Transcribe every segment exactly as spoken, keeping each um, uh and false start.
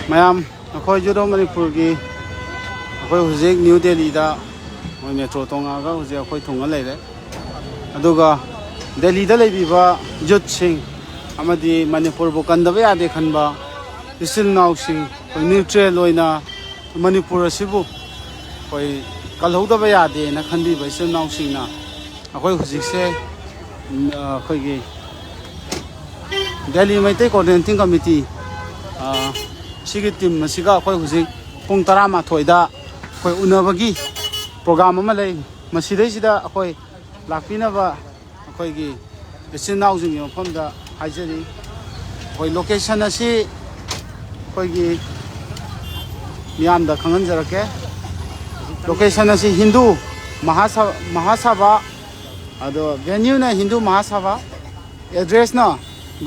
ꯃꯌꯥꯝ, ꯑꯩꯈꯣꯏ ꯌꯨꯔꯣꯞ ꯃꯅꯤꯄꯨꯔꯒꯤ, ꯑꯩꯈꯣꯏ ꯍꯧꯖꯤꯛ ꯅ꯭ꯌꯨ ꯗꯦꯜꯂꯤꯗ ꯃꯣꯏ ꯃꯦꯇ꯭ꯔꯣ ꯇꯣꯡꯉꯛꯑꯒ ꯍꯧꯖꯤꯛ ꯑꯩꯈꯣꯏ ꯊꯨꯡꯉ ꯂꯩꯔꯦ꯫ ꯑꯗꯨꯒ ꯗꯦꯜꯂꯤꯗ ꯂꯩꯕꯤꯕ ꯌꯨꯠꯁꯤꯡ ꯑꯃꯗꯤ ꯃꯅꯤꯄꯨꯔꯕꯨ ꯀꯟꯗꯕ ꯌꯥꯗꯦ ꯈꯟꯕ ꯏꯆꯤꯜ ꯏꯅꯥꯎꯁꯤꯡ, ꯑꯩꯈꯣꯏ ꯅ꯭ꯌꯨꯇ꯭ꯔꯦꯜ ꯑꯣꯏꯅ ꯃꯅꯤꯄꯨꯔ ꯑꯁꯤꯕꯨ ꯑꯩꯈꯣꯏ ꯀꯜꯍꯧꯗꯕ ꯌꯥꯗꯦꯅ ꯈꯟꯕꯤꯕ ꯏꯆꯤꯜ ꯏꯅꯥꯎꯁꯤꯡꯅ ꯑꯩꯈꯣꯏ ꯍꯧꯖꯤꯛꯁꯦ, ꯎꯝ, ꯑꯩꯈꯣꯏꯒꯤ ꯗꯦꯜꯂꯤ ꯃꯩꯇꯩ ꯀꯣꯑꯣꯔꯗꯤꯅꯦꯇꯤꯡ ꯀꯃꯤꯇꯤ, ꯑ, ꯁꯤꯒꯤ ꯇꯤꯝ ꯑꯁꯤꯒ ꯑꯩꯈꯣꯏ ꯍꯧꯖꯤꯛ ꯄꯨꯡ ꯇꯔꯥꯃꯥꯊꯣꯏꯗ ꯑꯩꯈꯣꯏ ꯎꯅꯕꯒꯤ ꯄ꯭ꯔꯣꯒ꯭ꯔꯥꯝ ꯑꯃ ꯂꯩ꯫ ꯃꯁꯤꯗꯩꯁꯤꯗ ꯑꯩꯈꯣꯏ ꯂꯥꯛꯄꯤꯅꯕ ꯑꯩꯈꯣꯏꯒꯤ ꯏꯆꯤꯟ ꯏꯅꯥꯎꯁꯤꯡꯒꯤ ꯃꯐꯝꯗ ꯍꯥꯏꯖꯔꯤ꯫ ꯑꯩꯈꯣꯏ ꯂꯣꯀꯦꯁꯟ ꯑꯁꯤ ꯑꯩꯈꯣꯏꯒꯤ ꯃꯤꯌꯥꯝꯗ ꯈꯪꯍꯟꯖꯔꯛꯀꯦ꯫ ꯂꯣꯀꯦꯁꯟ ꯑꯁꯤ ꯍꯤꯟꯗꯨ ꯃꯍꯥꯁ-, ꯃꯍꯥꯁꯥꯚꯥ, ꯑꯗꯣ ꯚꯦꯅ꯭ꯌꯨꯅ ꯍꯤꯟꯗꯨ ꯃꯍꯥꯁꯥꯚꯥ, ꯑꯦꯗ꯭ꯔꯦꯁꯅ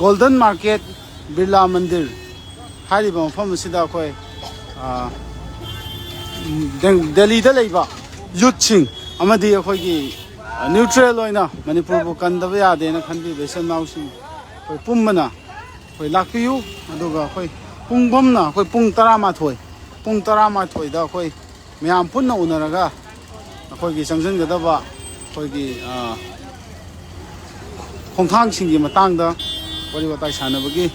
ꯒꯣꯜꯗꯟ ꯃꯥꯔꯀꯦꯠ, ꯕꯤꯔꯂꯥ ꯃꯟꯗꯤꯔ ꯍꯥꯏꯔꯤꯕ ꯃꯐꯝ ꯑꯁꯤꯗ ꯑꯩꯈꯣꯏ, ꯑ, ꯗꯦ-, ꯗꯦꯜꯂꯤꯗ ꯂꯩꯕ ꯌꯨꯠꯁꯤꯡ ꯑꯃꯗꯤ ꯑꯩꯈꯣꯏꯒꯤ, ꯑ, ꯅ꯭ꯌꯨꯇ꯭ꯔꯦꯜ ꯑꯣꯏꯅ ꯃꯅꯤꯄꯨꯔꯕꯨ ꯀꯟꯗꯕ ꯌꯥꯗꯦꯅ ꯈꯟꯕꯤꯕ ꯏꯆꯤꯜ ꯏꯅꯥꯎꯁꯤꯡ ꯑꯩꯈꯣꯏ ꯄꯨꯝꯕꯅ ꯑꯩꯈꯣꯏ ꯂꯥꯛꯄꯤꯌꯨ꯫ ꯑꯗꯨꯒ ꯑꯩꯈꯣꯏ ꯄꯨꯡꯐꯝꯅ ꯑꯩꯈꯣꯏ ꯄꯨꯡ ꯇꯔꯥꯃꯥꯊꯣꯏ, ꯄꯨꯡ ꯇꯔꯥꯃꯥꯊꯣꯏꯗ ꯑꯩꯈꯣꯏ ꯃꯌꯥꯝ ꯄꯨꯟꯅ ꯎꯅꯔꯒ ꯑꯩꯈꯣꯏꯒꯤ ꯆꯪꯁꯤꯟꯒꯗꯕ ꯑꯩꯈꯣꯏꯒꯤ, ꯑ, ꯈꯣꯡꯊꯥꯡꯁꯤꯡꯒꯤ ꯃꯇꯥꯡꯗ ꯋꯥꯔꯤ ꯋꯥꯇꯥꯏ ꯁꯥꯟꯅꯕꯒꯤ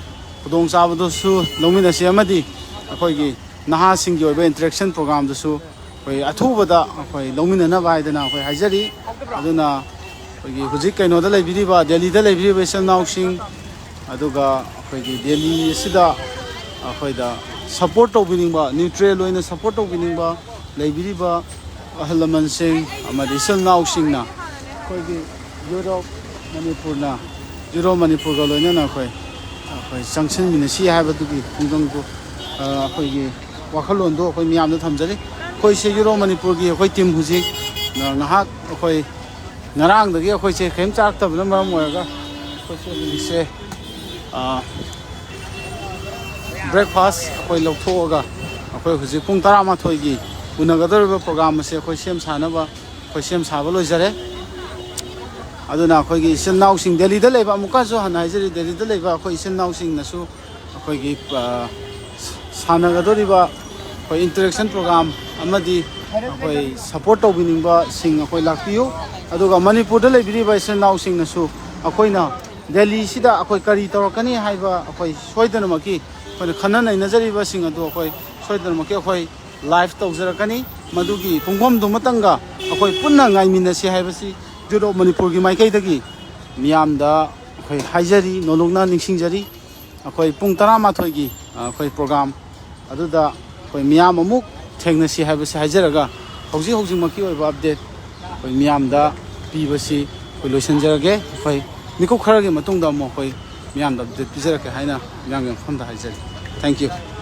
ꯈꯨꯗꯣꯡꯆꯥꯕꯗꯨꯁꯨ ꯂꯧꯃꯤꯟꯅꯁꯤ ꯑꯃꯗꯤ ꯑꯩꯈꯣꯏꯒꯤ ꯅꯍꯥꯁꯤꯡꯒꯤ ꯑꯣꯏꯕ ꯏꯟꯇꯔꯦꯛꯁꯟ ꯄ꯭ꯔꯣꯒ꯭ꯔꯥꯝꯗꯨꯁꯨ ꯑꯩꯈꯣꯏ ꯑꯊꯨꯕꯗ ꯑꯩꯈꯣꯏ ꯂꯧꯃꯤꯟꯅꯅꯕ ꯍꯥꯏꯗꯅ ꯑꯩꯈꯣꯏ ꯍꯥꯏꯖꯔꯤ꯫ ꯑꯗꯨꯅ ꯑꯩꯈꯣꯏꯒꯤ ꯍꯧꯖꯤꯛ ꯀꯩꯅꯣꯗ ꯂꯩꯕꯤꯔꯤꯕ, ꯗꯦꯜꯂꯤꯗ ꯂꯩꯕꯤꯔꯤꯕ ꯏꯆꯤꯜ ꯏꯅꯥꯎꯁꯤꯡ, ꯑꯗꯨꯒ ꯑꯩꯈꯣꯏꯒꯤ ꯗꯦꯜꯂꯤ ꯑꯁꯤꯗ ꯑꯩꯈꯣꯏꯗ ꯁꯄꯣꯔꯠ ꯇꯧꯕꯤꯅꯤꯡꯕ, ꯅ꯭ꯌꯨꯇ꯭ꯔꯦꯜ ꯑꯣꯏꯅ ꯁꯄꯣꯔꯠ ꯇꯧꯕꯤꯅꯤꯡꯕ ꯂꯩꯕꯤꯔꯤꯕ ꯑꯍꯜ ꯂꯃꯟꯁꯤꯡ ꯑꯃꯗꯤ ꯏꯆꯤꯜ ꯏꯅꯥꯎꯁꯤꯡꯅ ꯑꯩꯈꯣꯏꯒꯤ ꯌꯨꯔꯣꯞ ꯃꯅꯤꯄꯨꯔꯅ, ꯌꯨꯔꯣꯞ ꯃꯅꯤꯄꯨꯔꯒ ꯂꯣꯏꯅꯅ ꯑꯩꯈꯣꯏ, ꯑꯩꯈꯣꯏ ꯆꯪꯁꯤꯟꯃꯤꯟꯅꯁꯤ ꯍꯥꯏꯕꯗꯨꯒꯤ ꯈꯣꯡꯖꯪꯗꯨ, ꯑ, ꯑꯩꯈꯣꯏꯒꯤ ꯋꯥꯈꯜꯂꯣꯟꯗꯣ ꯑꯩꯈꯣꯏ ꯃꯤꯌꯥꯝꯗ ꯊꯝꯖꯔꯤ꯫ ꯑꯩꯈꯣꯏꯁꯦ ꯌꯨꯔꯣꯞ ꯃꯅꯤꯄꯨꯔꯒꯤ ꯑꯩꯈꯣꯏ ꯇꯤꯝ ꯍꯧꯖꯤꯛ, ꯑ, ꯉꯥꯏꯍꯥꯛ ꯑꯩꯈꯣꯏ ꯉꯔꯥꯡꯗꯒꯤ ꯑꯩꯈꯣꯏꯁꯦ ꯀꯔꯤꯝ ꯆꯥꯔꯛꯇꯕꯅ ꯃꯔꯝ ꯑꯣꯏꯔꯒ ꯑꯩꯈꯣꯏꯁꯦ ꯍꯧꯖꯤꯛꯁꯦ, ꯑ, ꯕ꯭ꯔꯦꯛꯐꯥꯁ ꯑꯩꯈꯣꯏ ꯂꯧꯊꯣꯛꯑꯒ ꯑꯩꯈꯣꯏ ꯍꯧꯖꯤꯛ ꯄꯨꯡ ꯇꯔꯥꯃꯥꯊꯣꯏꯒꯤ ꯎꯅꯒꯗꯧꯔꯤꯕ ꯄ꯭ꯔꯣꯒ꯭ꯔꯥꯝ ꯑꯁꯦ ꯑꯩꯈꯣꯏ ꯁꯦꯝ ꯁꯥꯅꯕ ꯑꯩꯈꯣꯏ ꯁꯦꯝ ꯁꯥꯕ ꯂꯣꯏꯖꯔꯦ꯫ ꯑꯗꯨꯅ ꯑꯩꯈꯣꯏꯒꯤ ꯏꯆꯤꯜ ꯏꯅꯥꯎꯁꯤꯡ ꯗꯦꯜꯂꯤꯗ ꯂꯩꯕ, ꯑꯃꯨꯛꯀꯁꯨ ꯍꯟꯅ ꯍꯥꯏꯖꯔꯤ, ꯗꯦꯜꯂꯤꯗ ꯂꯩꯕ ꯑꯩꯈꯣꯏ ꯏꯆꯤꯜ ꯏꯅꯥꯎꯁꯤꯡꯅꯁꯨ ꯑꯩꯈꯣꯏꯒꯤ ꯑ, ꯁꯥꯟꯅꯒꯗꯧꯔꯤꯕ ꯑꯩꯈꯣꯏ interaction program ꯑꯃꯗꯤ ꯑꯩꯈꯣꯏ support ꯇꯧꯕꯤꯅꯤꯡꯕꯁꯤꯡ ꯑꯩꯈꯣꯏ ꯂꯥꯛꯄꯤꯌꯨ꯫ ꯑꯗꯨꯒ ꯃꯅꯤꯄꯨꯔꯗ ꯂꯩꯕꯤꯔꯤꯕ ꯏꯆꯤꯟ ꯏꯅꯥꯎꯁꯤꯡꯅꯁꯨ ꯑꯩꯈꯣꯏꯅ ꯗꯦꯜꯂꯤꯁꯤꯗ ꯑꯩꯈꯣꯏ ꯀꯔꯤ ꯇꯧꯔꯛꯀꯅꯤ ꯍꯥꯏꯕ ꯑꯩꯈꯣꯏ ꯁꯣꯏꯗꯅꯃꯛꯀꯤ ꯑꯩꯈꯣꯏꯅ ꯈꯟꯅ ꯅꯩꯅꯖꯔꯤꯕꯁꯤꯡ ꯑꯗꯨ ꯑꯩꯈꯣꯏ ꯁꯣꯏꯗꯅꯃꯛꯀꯤ ꯑꯩꯈꯣꯏ live ꯇꯧꯖꯔꯛꯀꯅꯤ꯫ ꯃꯗꯨꯒꯤ ꯄꯨꯡꯐꯝꯗꯨꯃꯇꯪꯒ ꯑꯩꯈꯣꯏ ꯄꯨꯟꯅ ꯉꯥꯏꯃꯤꯟꯅꯁꯤ ꯍꯥꯏꯕꯁꯤ Youth of ꯃꯅꯤꯄꯨꯔꯒꯤ ꯃꯥꯏꯀꯩꯗꯒꯤ ꯃꯤꯌꯥꯝꯗ ꯑꯩꯈꯣꯏ ꯍꯥꯏꯖꯔꯤ, ꯅꯣꯂꯨꯛꯅ ꯅꯤꯡꯁꯤꯡꯖꯔꯤ꯫ ꯑꯩꯈꯣꯏ ꯄꯨꯡ ꯇꯔꯥꯃꯥꯊꯣꯏꯒꯤ ꯑꯩꯈꯣꯏ program ꯑꯗꯨꯗ ꯑꯩꯈꯣꯏ ꯃꯤꯌꯥꯝ ꯑꯃꯨꯛ ꯊꯦꯡꯅꯁꯤ ꯍꯥꯏꯕꯁꯤ ꯍꯥꯏꯖꯔꯒ, ꯍꯧꯖꯤꯛ ꯍꯧꯖꯤꯛꯃꯛꯀꯤ ꯑꯣꯏꯕ update ꯑꯩꯈꯣꯏ ꯃꯤꯌꯥꯝꯗ ꯄꯤꯕꯁꯤ ꯑꯩꯈꯣꯏ ꯂꯣꯏꯁꯤꯟꯖꯔꯒꯦ꯫ ꯑꯩꯈꯣꯏ ꯃꯤꯀꯨꯞ ꯈꯔꯒꯤ ꯃꯇꯨꯡꯗ ꯑꯃꯨꯛ ꯑꯩꯈꯣꯏ ꯃꯤꯌꯥꯝꯗ update ꯄꯤꯖꯔꯛꯀꯦ ꯍꯥꯏꯅ ꯃꯤꯌꯥꯝꯒꯤ ꯃꯐꯝꯗ ꯍꯥꯏꯖꯔꯤ꯫ Thank you꯫